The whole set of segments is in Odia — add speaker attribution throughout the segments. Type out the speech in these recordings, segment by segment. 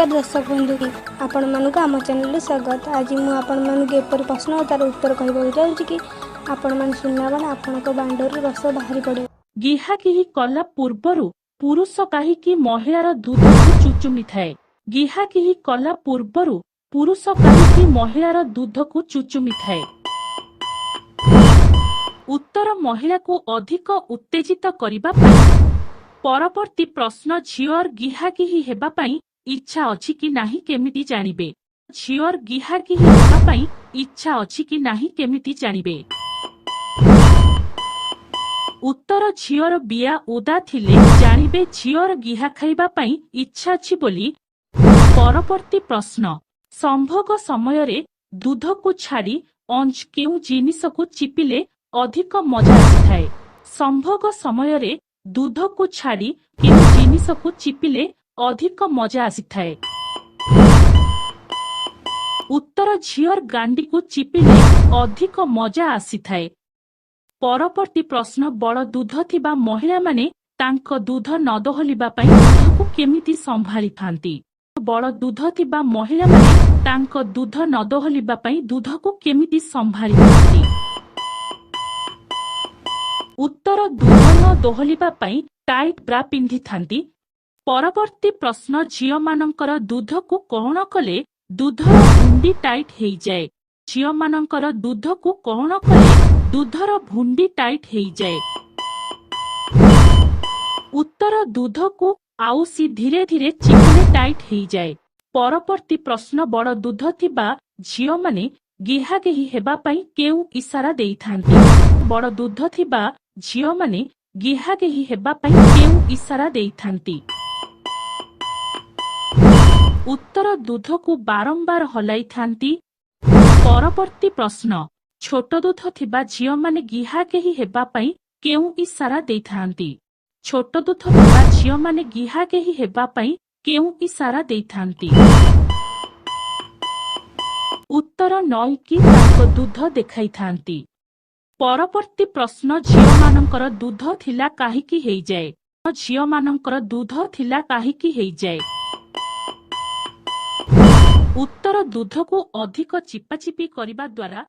Speaker 1: ନମସ୍କାର ଦର୍ଶକ ବନ୍ଧୁ, ଆପଣମାନଙ୍କୁ ଆମ ଚ୍ୟାନେଲରେ ସ୍ୱାଗତ। ଆଜି ମୁଁ ଆପଣମାନଙ୍କୁ ଏପରି ପ୍ରଶ୍ନ ଓ ତାର ଉତ୍ତର କହିବାକୁ ଯାଉଛି କି ଆପଣମାନେ ଶୁଣିଲା ମାନେ ଆପଣଙ୍କ ବାଣ୍ଡରୁ ରସ ବାହାରି ପଡ଼ିବ।
Speaker 2: ଗିହାଗିହି କଲା ପୂର୍ବରୁ ପୁରୁଷ କାହିଁକି ମହିଳାର ଦୁଧକୁ ଚୁଚୁମିଥାଏ? ଗିହାଗିହି କଲା ପୂର୍ବରୁ ପୁରୁଷ କାହିଁକି ମହିଳାର ଦୁଧକୁ ଚୁଚୁମିଥାଏ? ଉତ୍ତର, ମହିଳାକୁ ଅଧିକ ଉତ୍ତେଜିତ କରିବା ପାଇଁ। ପରବର୍ତ୍ତୀ ପ୍ରଶ୍ନ, ଝିଅର ଗିହାଗିହି ହେବା ପାଇଁ ଇଚ୍ଛା ଅଛି କି ନାହିଁ କେମିତି ଜାଣିବେ? ଝିଅର ଗିହାଗିହି ହେବା ପାଇଁ ଇଚ୍ଛା ଅଛି କି ନାହିଁ କେମିତି ଜାଣିବେ? ଉତ୍ତର, ଝିଅର ବିଆ ଓଦା ଥିଲେ ଜାଣିବେ ଝିଅର ଗିହା ଖାଇବା ପାଇଁ ଇଚ୍ଛା ଅଛି ବୋଲି। ପରବର୍ତ୍ତୀ ପ୍ରଶ୍ନ, ସମ୍ଭୋଗ ସମୟରେ ଦୁଧକୁ ଛାଡି ଅନ୍ୟ କେଉଁ ଜିନିଷକୁ ଚିପିଲେ ଅଧିକ ମଜା ଆସିଥାଏ? ସମ୍ଭୋଗ ସମୟରେ ଦୁଧକୁ ଛାଡି କେଉଁ ଜିନିଷକୁ ଚିପିଲେ ଅଧିକ ମଜା ଆସିଥାଏ? ଉତ୍ତର, ଝିଅର ଗାଣ୍ଡିକୁ ଚିପିଲେ ଅଧିକ ମଜା ଆସିଥାଏ। ପରବର୍ତ୍ତୀ ପ୍ରଶ୍ନ, ବଡ଼ ଦୁଧ ଥିବା ମହିଳାମାନେ ତାଙ୍କ ଦୁଧ ନ ଦୋହଲିବା ପାଇଁ ଦୁଧକୁ କେମିତି ସମ୍ଭାଳିଥାନ୍ତି? ବଡ଼ ଦୁଧ ଥିବା ମହିଳାମାନେ ତାଙ୍କ ଦୁଧ ନ ଦୋହଲିବା ପାଇଁ ଦୁଧକୁ କେମିତି ସମ୍ଭାଳିଥାନ୍ତି? ଉତ୍ତର, ଦୁଧ ନ ଦୋହଲିବା ପାଇଁ ଟାଇଟ୍ ବ୍ରା ପିନ୍ଧିଥାନ୍ତି। ପରବର୍ତ୍ତୀ ପ୍ରଶ୍ନ, ଝିଅମାନଙ୍କର ଦୁଧକୁ କଣ କଲେ ଦୁଧର ଭୁଣ୍ଡି ଟାଇଟ୍ ହେଇଯାଏ? ଝିଅମାନଙ୍କର ଦୁଧକୁ କଣ କଲେ ଦୁଧର ଭୁଣ୍ଡି ଟାଇଟ୍ ହେଇଯାଏ? ଉତ୍ତର, ଦୁଧକୁ ଆଉସି ଧୀରେ ଧୀରେ ଚିପିଲେ ଟାଇଟ୍ ହେଇଯାଏ। ପରବର୍ତ୍ତୀ ପ୍ରଶ୍ନ, ବଡ଼ ଦୁଧ ଥିବା ଝିଅମାନେ ଗିହାଗିହି ହେବା ପାଇଁ କେଉଁ ଇସାରା ଦେଇଥାନ୍ତି? ବଡ଼ ଦୁଧ ଥିବା ଝିଅମାନେ ଗିହାଗିହି ହେବା ପାଇଁ କେଉଁ ଇସାରା ଦେଇଥାନ୍ତି? ଉତ୍ତର, ଦୁଧକୁ ବାରମ୍ବାର ହଲାଇଥାନ୍ତି। ପରବର୍ତ୍ତୀ ପ୍ରଶ୍ନ, ଛୋଟ ଦୁଧ ଥିବା ଝିଅମାନେ ଗିହାଗେହି ହେବା ପାଇଁ କେଉଁ ଇସାରା ଦେଇଥାନ୍ତି? ଛୋଟ ଦୁଧ ଥିବା ଝିଅମାନେ ଗିହାଗେହି ହେବା ପାଇଁ କେଉଁ ଇସାରା ଦେଇଥାନ୍ତି? ଉତ୍ତର, ନଇଁକି ତାଙ୍କ ଦୁଧ ଦେଖାଇଥାନ୍ତି। ପରବର୍ତ୍ତୀ ପ୍ରଶ୍ନ, ଝିଅମାନଙ୍କର ଦୁଧ ଥିଲା କାହିଁକି ହେଇଯାଏ? ଝିଅମାନଙ୍କର ଦୁଧ ଥିଲା କାହିଁକି ହେଇଯାଏ? ଉତ୍ତର, ଦୁଧକୁ ଅଧିକ ଚିପାଚିପି କରିବା ଦ୍ୱାରା।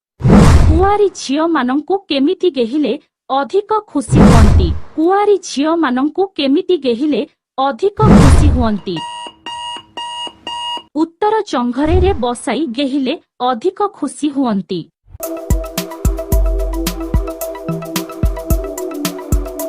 Speaker 2: କୁଆରୀ ଝିଅମାନଙ୍କୁ କେମିତି ଗେହିଲେ ଅଧିକ ଖୁସି ହୁଅନ୍ତି? କୁଆରୀ ଝିଅମାନଙ୍କୁ କେମିତି ଗେହିଲେ ଅଧିକ ଖୁସି ହୁଅନ୍ତି? ଉତ୍ତର, ଜଙ୍ଘରେ ବସାଇ ଗେହିଲେ ଅଧିକ ଖୁସି ହୁଅନ୍ତି।